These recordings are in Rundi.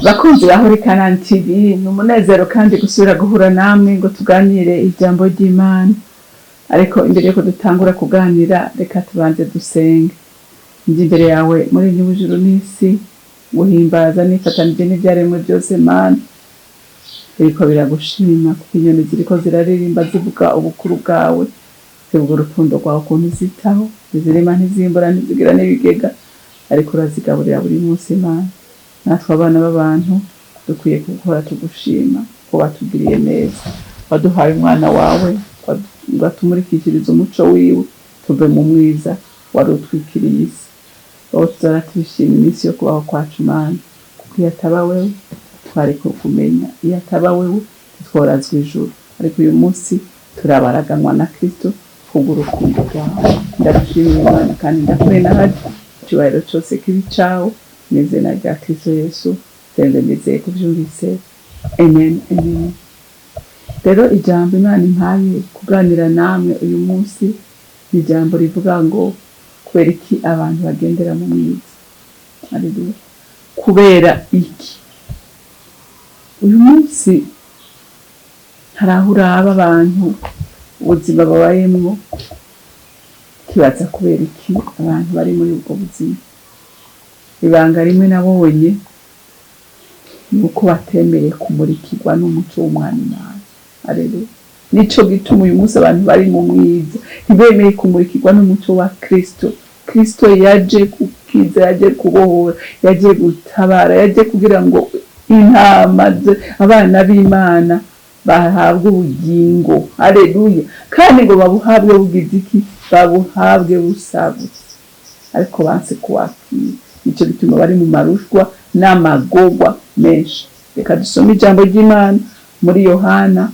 Bakunzi ba Holy Canaan TV, ni umunezero kandi gusubira guhura namwe ngo tuganire ijambo ry'Imana. Ariko imbere yuko dutangura kuganira, reka tubanze dusenge. Njye imbere yawe muri nyubujuru n'isi, guhimbaza nifatanije n'ibyaremwe byose. Mana, biriko biragushima, kuko inyoni ziriko ziraririmba zivuga ubukuru bwawe, zivuga urukundo rwawe, ukuntu uzitaho. Ntizirima, ntizimbura, ntizigira n'ibigega, ariko urazigaburira buri munsi. Mana, natwe abana b'abantu dukwiye guhora tugushima ko watugiriye neza, waduhaye umwana wawe ngo atumurikishirize umuco wiwe, tuve mu mwiza wari utwikiriye isi. Wowe tuzora tubishima iminsi yo kubaho kwacu, Mana, kuko iyo ataba wewe twari kukumenya, iyo ataba wewe ntitworazwa ijuru. Ariko uyu munsi turabaraganwa na Kristo kubw'urukundo rwawe. Ndagushimiye Imana kandi ndakwenahaje. Icyubahiro cyose kibi cawe, mu izina rya Kristo Yesu senze nizeye kubyumvise, amen, amen. Rero ijambo Imana impaye kuganira namwe uyu munsi ni ijambo rivuga ngo: kubera iki abantu bagendera mu mwiza? Haleluya! Kubera iki uyu munsi hari aho uraba abantu ubuzima babayemwo, kibaza kubera iki abantu bari muri ubwo buzima? Ibanga rimwe nabonye ni uko batemeye kumurikirwa n'umuco w'umwana Imana. Haleluya! Nico gituma uyu munsi abantu bari mu mwiza, ntibemeye kumurikirwa n'umuco wa Kristo. Kristo yaje gukiza, yaje kubohora, yaje gutabara, yaje kugira ngo intama, abana b'Imana bahabwe ubugingo. Haleluya! Kandi ngo babuhabwe bugize iki? Babuhabwe busagutse. Ariko banse kuwakira, nicyo gituma bari mu marushwa n'amagorwa menshi. Reka dusome ijambo ry'Imana muri Yohana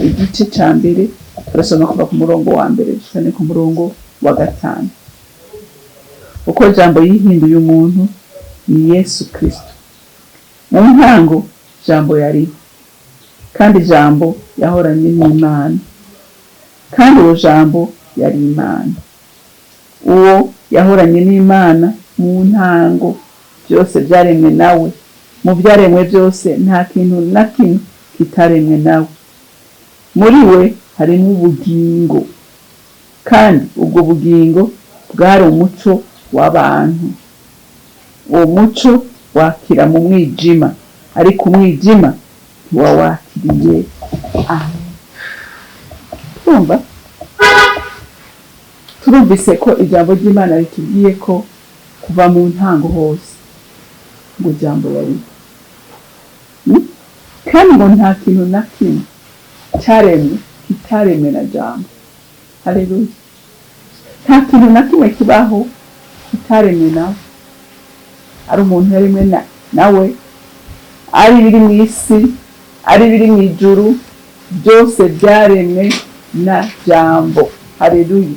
igice cya mbere. Turasoma kuva ku murongo wa mbere dushikane ku murongo wa gatanu. Uko Jambo yihinduye umuntu ni Yesu Kristo. Mu ntango Jambo yariho, kandi Jambo yahoranye n'Imana, kandi uwo Jambo yari Imana. Uwo yahoranye n'Imana mu ntango. Byose byaremwe nawe, mu byaremwe byose nta kintu na kimwe kitaremwe nawe. Muri we harimo ubugingo, kandi ubwo bugingo bwari umuco w'abantu. Uwo muco wakira mu mwijima, ariko umwijima ntiwawakiriye. Amen. Turumva, turumvise ko ijambo ry'Imana ritubwiye ko kuva mu ntango hose ngo Jambo yariho. Kandi ngo nta kintu na kimwe cyaremwe kitaremwe na Jambo. Haleluya! Nta kintu na kimwe kibaho kitaremwe nawe. Ari umuntu yaremwe nawe, ari ibiri mu isi, ari ibiri mu ijuru, byose byaremwe na Jambo. Haleluya!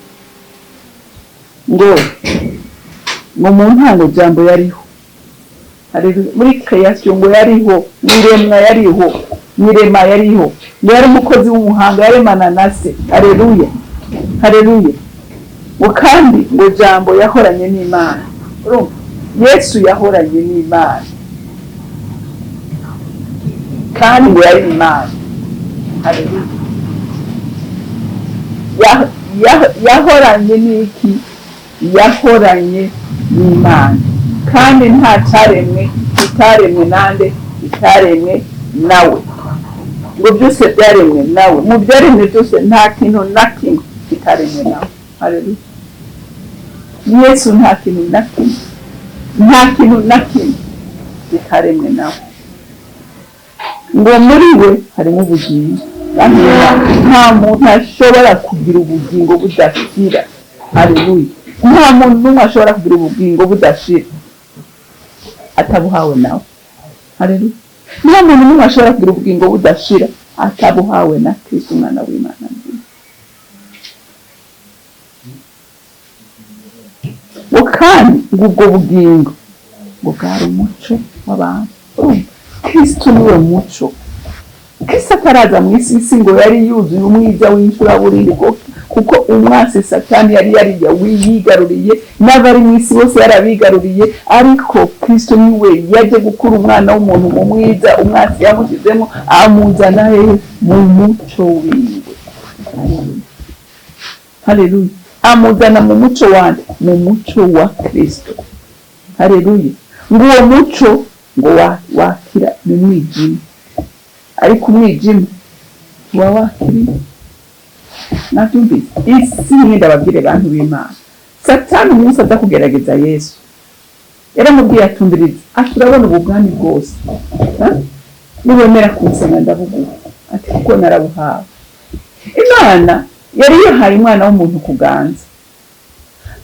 Ngo mu ntango Jambo yariho. Haleluya! Muri création ngo yariho, mu iremwa yariho, mu irema yariho. Ngo yari umukozi w'umuhanga, yaremana na Se. Haleluya, haleluya! Ngo kandi ngo Jambo yahoranye n'Imana. Urumva, Yesu yahoranye n'Imana, kandi ngo yari Imana. Haleluya! Yahoranye n'iki? Yahoranye n'Imana. Kandi nta cyaremwe kitaremwe nande? Kitaremwe nawe. Ngo byose byaremwe nawe, mu byaremwe byose nta kintu na kimwe kitaremwe nawe. Haleluya! Yesu nta kintu na kimwe, nta kintu na kimwe kitaremwe nawe. Ngo muri we harimo ubugingo, kandi nta muntu ashobora kugira ubugingo budashira. Haleluya! Nta muntu n'umwe ashobora kugira ubugingo budashira atabuhawe nawe. Haleluya! Nta muntu n'umwe ashobora kugira ubugingo budashira atabuhawe na Kristo, umwana w'Imana nzima. Ngo kandi ngo ubwo bugingo ngo bwari umuco w'abantu. Urumva, Kristo niwe muco. Kristo ataraza mu isi, isi ngo yari yuzuye umwiza w'incuraburindi. Ku Kuko umwasi Satani yari yariya wiyigaruriye, n'abari mu isi bose yarabigaruriye, ariko Kristo niwe yaje gukura umwana w'umuntu mu mwiza umwasi yamushyizemo, amuzana hehe? Mu muco wiwe. Haleluya! Amuzana mu muco wande? Mu muco wa Kristo. Haleluya! Ngo uwo muco ngo wakira mu mwijima, ariko umwijima ntiwawakiriye. Nabyumvise isi imwe. Ndababwire, bantu b'Imana, Satani umunsi aza kugerageza Yesu yaramubwiye, atumbiriza ati: "Urabona ubu bwami bwose, ha? Niwemera kunsenga ndabuguha." Ati: "Kuko narabuhawe." Imana yari yahaye umwana w'umuntu kuganza,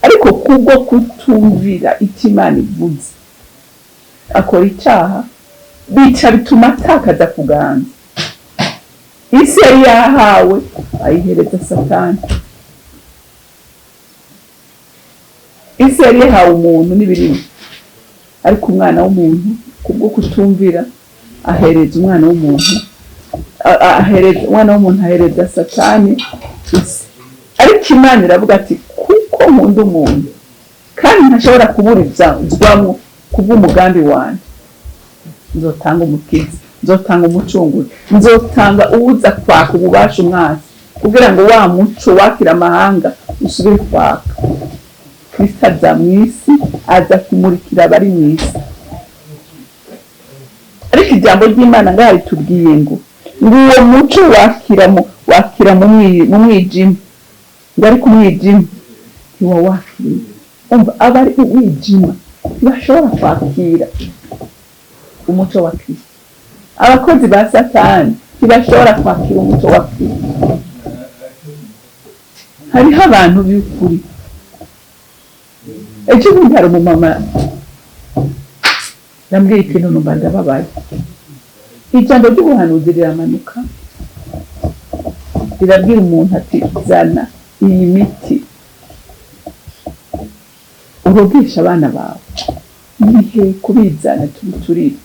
ariko kubwo kutumvira icyo Imana ivuze akora icyaha, bica bituma atakaza kuganza. Isi yari yahawe ayihereza Satani. Isi yari yahawe umuntu n'ibirimo, ariko umwana w'umuntu kubwo kutumvira ahereza umwana w'umuntu, ahereza umwana w'umuntu, ahereza Satani isi. Ariko Imana iravuga ati: "Kuko nkunda umuntu kandi ntashobora kuburizwamo kubw'umugambi wanjye, nzotanga umukiza, nzotanga umucunguzi, nzotanga uwuza kwaka ububasha umwansi, kugira ngo wa muco wakira amahanga usubire kwaka." Kristo aza mu isi, aza kumurikira abari mu isi. Ariko ijambo ry'Imana ngaha ritubwiye ngo uwo muco wakira mu mwijima, ngo ariko umwijima ntiwawakiriye. Umva, abari mu mwijima ntibashobora kwakira umuco wa Kristo. Abakozi ba Satani ntibashobora kwakira umuco wa Kristo. Hariho abantu b'ukuri. Ejo bundi hari umumama yambwiye ikintu numva ndababaye. Ijambo ry'ubuhanuzi riramanuka rirabwira umuntu ati: "Zana iyi miti urogesha abana bawe." Nihe kubizana tubiturire.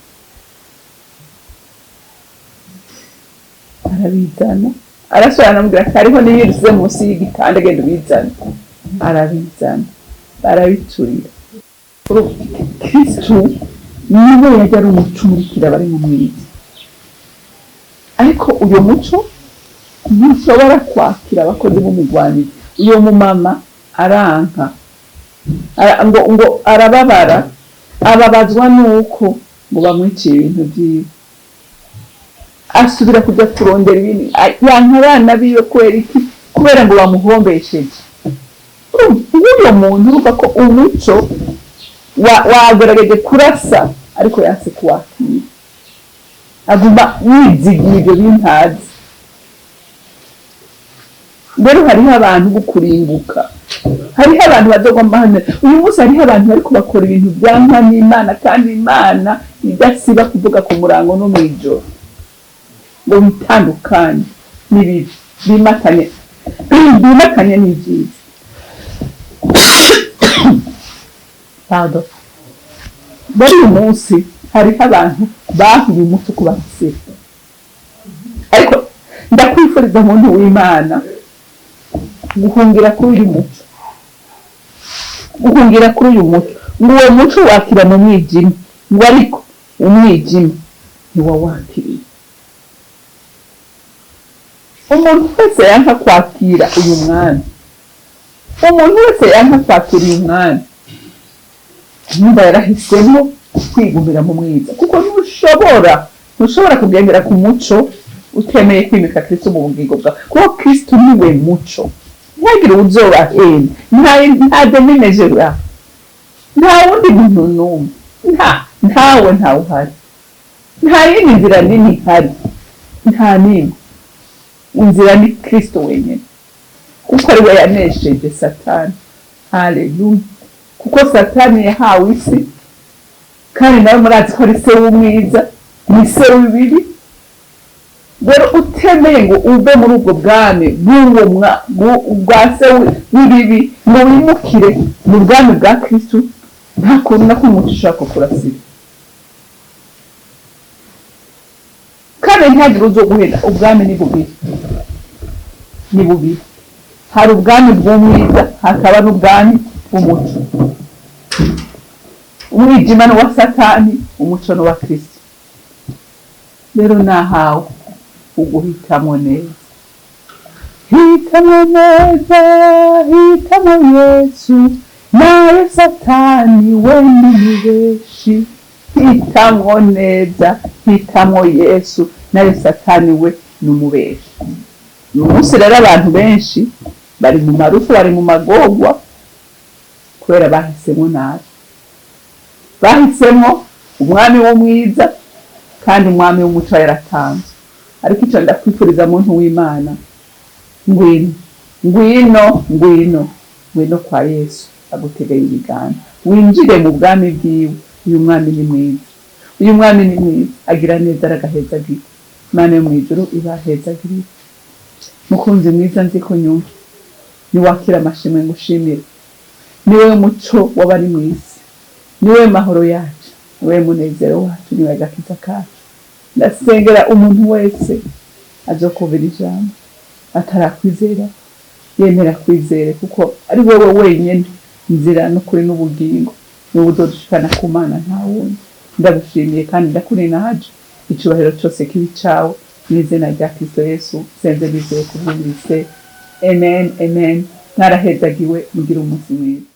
Arabizana, arasubira aramubwira ati: "Hariho n'ibindi usize munsi y'igitanda, genda ubizane." Arabizana, barabiturira. Kristo niwe yajya ari umuco umurikira abari mu mwiza, ariko uyu muco ntushobora kwakira abakozi b'umugwanizi. Uyu mumama aranka, ngo arababara, ababazwa nuko ngo bamwiciye ibintu byiwe, asubira kujya kurondera ibindi, yanka abana biwe. Kubera iki? Kubera ngo bamuhombesheje. Nk'uyo muntu, urumva ko umuco wagerageje kurasa, ariko yanse kuwakira, aguma yizigiye ibyo bintazi. Rero hariho abantu bo kurimbuka, hariho abantu bazogomba hano uyu munsi, hariho abantu bariko bakora ibintu byanka n'Imana, kandi Imana idasiba kuvuga ku murango no mw'ijoro ngo bitandukanye n'ibibi, bimatanye n'ibyiza. Pardon. Muri uyu munsi hariho abantu bahuye umuco ku bakisera, ariko ndakwifuriza, muntu w'Imana, guhungira kuri uyu muco, guhungira kuri uyu muco. Ngo uwo muco wakira mu mwijima, ngo ariko umwijima ntiwawakiriye. Umuntu wese yanka kwakira uyu mwami, umuntu wese yanka kwakira uyu mwami, nyumva yarahisemo kwigumira mu mwiza, kuko ntushobora kugendera ku muco utemeye kwimika Kristo mu bugingo bwawe, kuko Kristo niwe muco. Ntihagire uzobahenda, nta demi-mesure, nta wundi muntu n'umwe, ntawe, ntawe uhari, nta yindi nzira nini ihari, nta n'imwe. Inzira ni Kristo wenyine, kuko ari we yanesheje Satani. Haleluya! Kuko Satani yahawe isi, kandi nawe murazi ko ari se w'umwiza, ni se w'ibibi. Rero utemeye ngo uve muri ubwo bwami bw'uwo bwa se w'ibibi ngo wimukire mu bwami bwa Kristo, nta kuntu na kumwe umuco ushaka kurasira. Kandi ntihagire uzoguhenda, ubwami ni bubiri, ni bubiri. Hari ubwami bw'umwiza, hakaba n'ubwami bw'umuco. Umwijima ni uwa Satani, umuco ni uwa Kristo. Rero nahawe uguhitamo neza. Hitamo neza, hitamo Yesu, nawe Satani we ni benshi. Hitamo neza, hitamo Yesu, nawe Satani we ni umubeshi. Uyu munsi rero abantu benshi bari mu marufu, bari mu magorwa kubera bahisemo nabi. Bahisemo umwami w'umwiza kandi umwami w'umuco yaratanzwe. Ariko icyo ndakwifuriza, muntu w'Imana, ngwino, ngwino, ngwino, ngwino kwa Yesu agutegeye ibiganza, winjire mu bwami bwiwe. Uyu mwami ni mwiza, uyu mwami ni mwiza, agira neza, aragahezagira. Imana yo mu ijuru ibahezagirire. Mukunzi mwiza, nzi ko nyumva, niwakira amashimwe ngushimire. Niwe muco w'abari mu isi, niwe mahoro yacu, niwe munezero wacu, niwe agakiza kacu. Ndasengera umuntu wese azokumvira ijambo atarakwizera, yemera kwizere, kuko ari wowe wenyine nzira n'ukuri n'ubugingo, niwe uzodushikana ku Mana, nta wundi. Ndagushimiye kandi ndakurinahaje, icyubahiro cyose kibi cawe, mu izina rya Kristo Yesu senze bizeye kubwumvise. Amen, amen. Mwarahezagiwe, mugire umunsi mwiza.